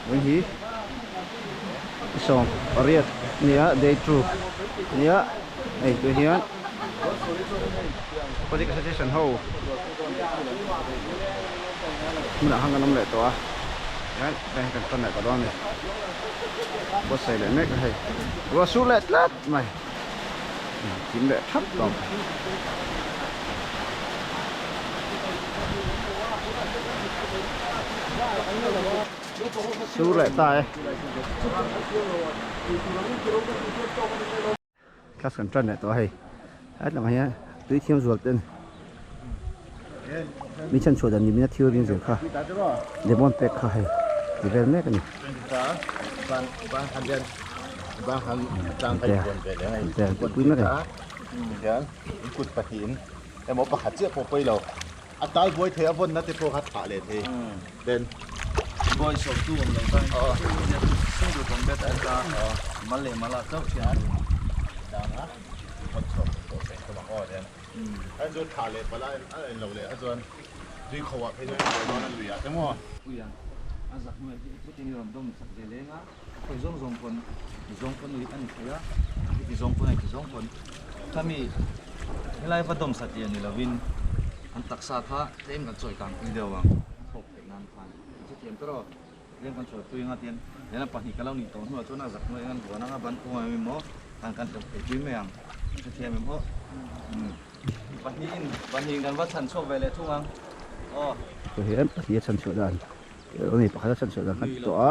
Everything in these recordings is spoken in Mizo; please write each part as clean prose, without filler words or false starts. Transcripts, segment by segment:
Vawiin hi 18 nia day 2 nia hei tun hian Aquatic Association ho hmunah khan kan awm leh tawh a tihian hei kan tan leh tawh dawn a ni buatsaih leh mek a hei ruah sur leh tlat mai thim leh thap tawh. Sur leh ta e. Class kan tan leh tawh a hei. Hetlangah hian tui thiam zual te a ni. Mi chhan chhuah dan ni min a thil ring zel kha lemon pek kha hei ti vel mek a ni. Pui mek a ni. Emaw pakhat chiah pawh pawi lo. A tal buai thei a vawnna te pawh kha thlah leh thei. Then. Boy sawm tu awm lo tan single combat a ta mal leh mal ah chauh thian tur. Dang a vawn chhuak tur pawh sawi thawm ang aw then. A chu thlah leh palh a a en lo leh a chuan tui kho ah phei chuan buai dawn a lui ah te maw. Puia a zak hnuai hi chutin i rawn dawm sak ve leng a, khawi zawng zawng pawn i zawng pawn ui a ni thei a, i ti zawng pawn a i ti zawng pawn khami helai va dawm satliah ni lovin an taksa kha tlem kan chawi kang pui deuh ang a thawk theih nan khan chutiang te rawh tlem kan chawi pui anga tian lehlam pahnih ka lo nih tawh hnuah chuan a zak hnuai ang an buan anga ban kung em emaw kan kan hleuh thei pui mai ang chutiang em aw pahnihin pahnihin kan va chhan chhuak ve leh thung ang aw. Tah hian pahnih a chhan chhuah dan a ni pakhat a chhan chhuah dan kha ti tawh a.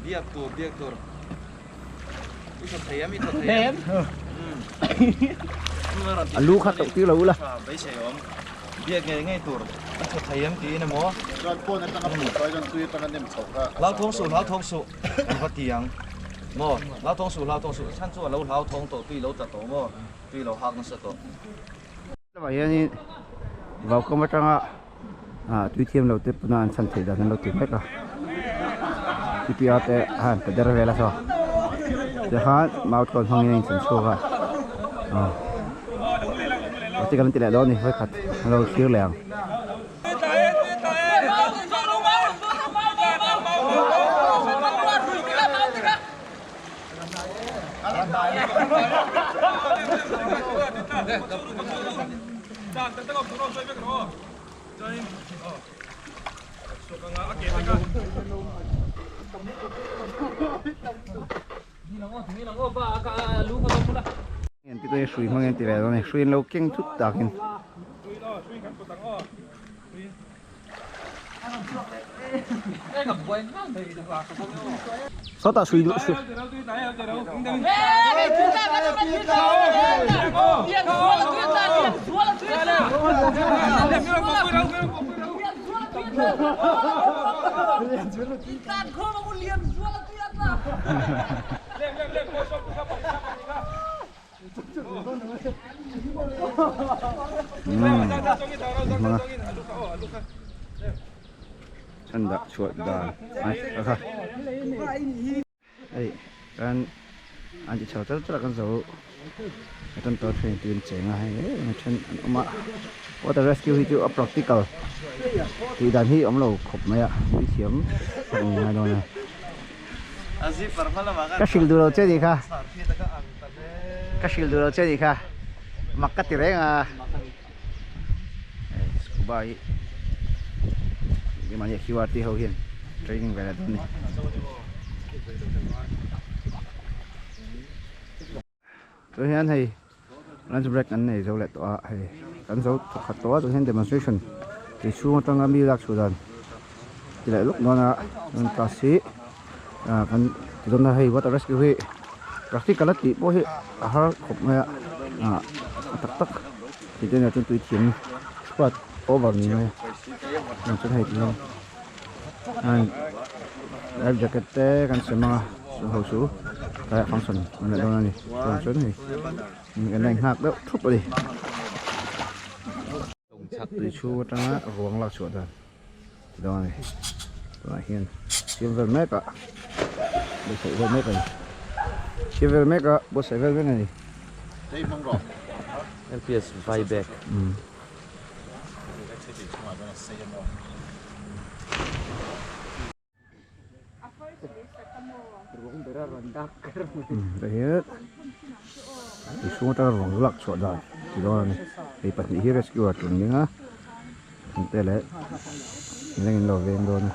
Biak tur biak tur i thaw thei em i thaw thei em A lu kha tauh tir lo ula. Beisei awm biak ngei ngei tur a thaw thei em tiin emaw. Chuan pawn atanga pawh chuai chuan tui atanga nem chhoh kha. Hlauthawng suh hlauthawng suh an va ti ang maw hlauthawng suh hlauthawng suh chhan chu a lo hlauthawng tawh tui lo tla tawh maw tui lo hak nasa tawh. Lamah hianin vaukam atanga ah tui thiam lo te pawna an chhan theih dan an lo ti mek a cpr te a han pe der vel a saw tikhan mau tlawn hmangin a inchhan chhuak a ah ti kan ti leh dawn a ni vawikhat an lo thlir leh ang. Hrui hmang in ti ve dawn a ni hrui an lo keng thut takin. Sawtah hrui duh hrui. Chan dah chhuah dan ai a kha hei kan an ti chho char char a kan zo a tan tawh train tui an cheng a hei a then an awm a water rescue hi chu a practical tih dan hi awm lo khawp mai a tui thiam tak a ni ngai dawn a. Ka hrilh duh lo che nih kha. Ka hrilh duh lo che nih kha. Mak ka ti reng a. Scuba hi keimahni a QRT ho hian training ve leh dawn a ni. Tun hian hei lunch break an nei zo leh tawh a hei kan zo thawkhat tawh a tun hian demonstration tui chhung atanga mi lak chhuh dan ti leh lawk dawn a chuan class hi ah kan ti dawn a hei water rescue hi practical a tih pawh hi a har khawp mai a ah a tak tak tih te nen chuan tui thiam expert over ni mai a chuan hei ti hian life jacket te kan sem anga chu ho chu. Tlaiah function an leh dawn a ni. Chuvang chuan hei kan la inghak deuh thup a ni. Tui chhung atanga ruang lak chhuah dan ti dawn a ni. Tunah hian siam vel mek a buatsaih vel mek a ni. Siam vel mek a buatsaih vel mek a ni. MPS Vibeck. Tui chhung atanga ruang lak chhuah dan ti dawn a ni. Hei pahnih hi rescue a tum ding a te leh nileng in lo veng dawn a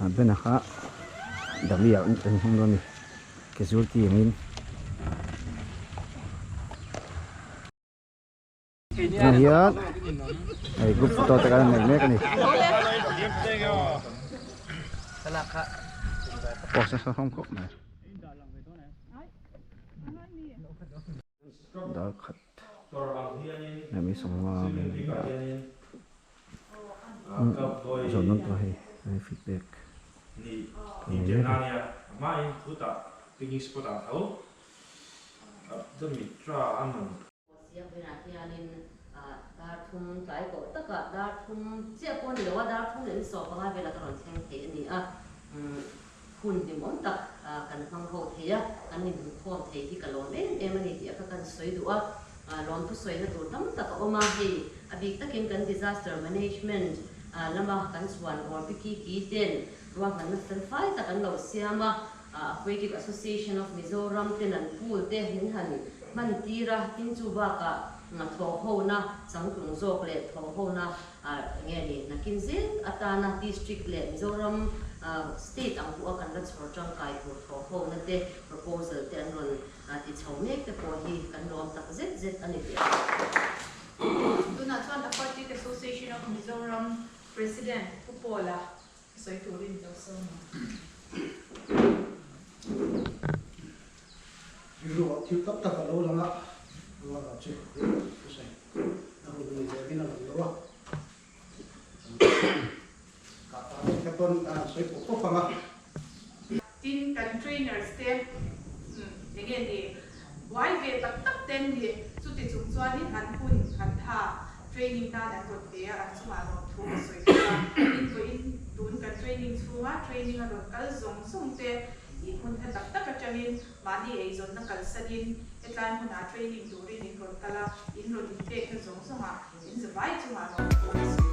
ah bena kha dami ah an hmang dawn a ni casualty angin. Tunah hian hei group photo te kan nei mek a ni. Post nasa hlawm khawp mai. Dar khat leh mi sawmnga vel a ni a. Zawn nawn tawh hei hei feedback kan nei mek a. Siakvinah hianin dar thum tlai tawh takah dar thum chiah pawh a ni lo a, dar thum leh ni 15 velah ka rawn thleng thei a ni a. Hun hlimawm tak kan hmang ho thei a, kan inhmukhawm thei hi ka lawm em em a ni tih a kha kan sawi duh a. Lawmthu sawina tur tam tak a awm a, hei a bik takin kan disaster management lama kan chhuan awr biki ki ten ruahmanna felfai tak an lo siam a. Aquatic Association of Mizoram ten an pool te min han hman tir a, tin chu bakah thawhhona changtlung zawk leh thawhhona nge ni nakin zel atana District leh Mizoram State ang pawha kan la chhawr tangkai tur thawhhona te proposal te an rawn ti chho mek te pawh hi kan lawm tak zet zet a ni tih a. Tunah chuan Aquatic Association of Mizoram President Pu Paula Sawi turin lo sawn ang. Rilru ah thil tak tak a lo lang a, ruala chu ka sawi a hun ni ve in a lang lo a. Ka ta te kha pawn a han sawi pawp pawp ang a. Tin, kan trainers te enge ni buai ve tak tak ten ni chuti chung chuanin an hun an tha training nan an rawn pe a, an chungah rawn thu ka sawi bawk a. Tin, vawiin tun kan training chhunga training a rawn kal zawng zawng te i hmun hla tak tak atangin mahni eizawnna kalsanin hetlai hmunah training turin in rawn kal a, in rawn inpekna zawng zawngah in zavai chungah rawn thu ka sawi.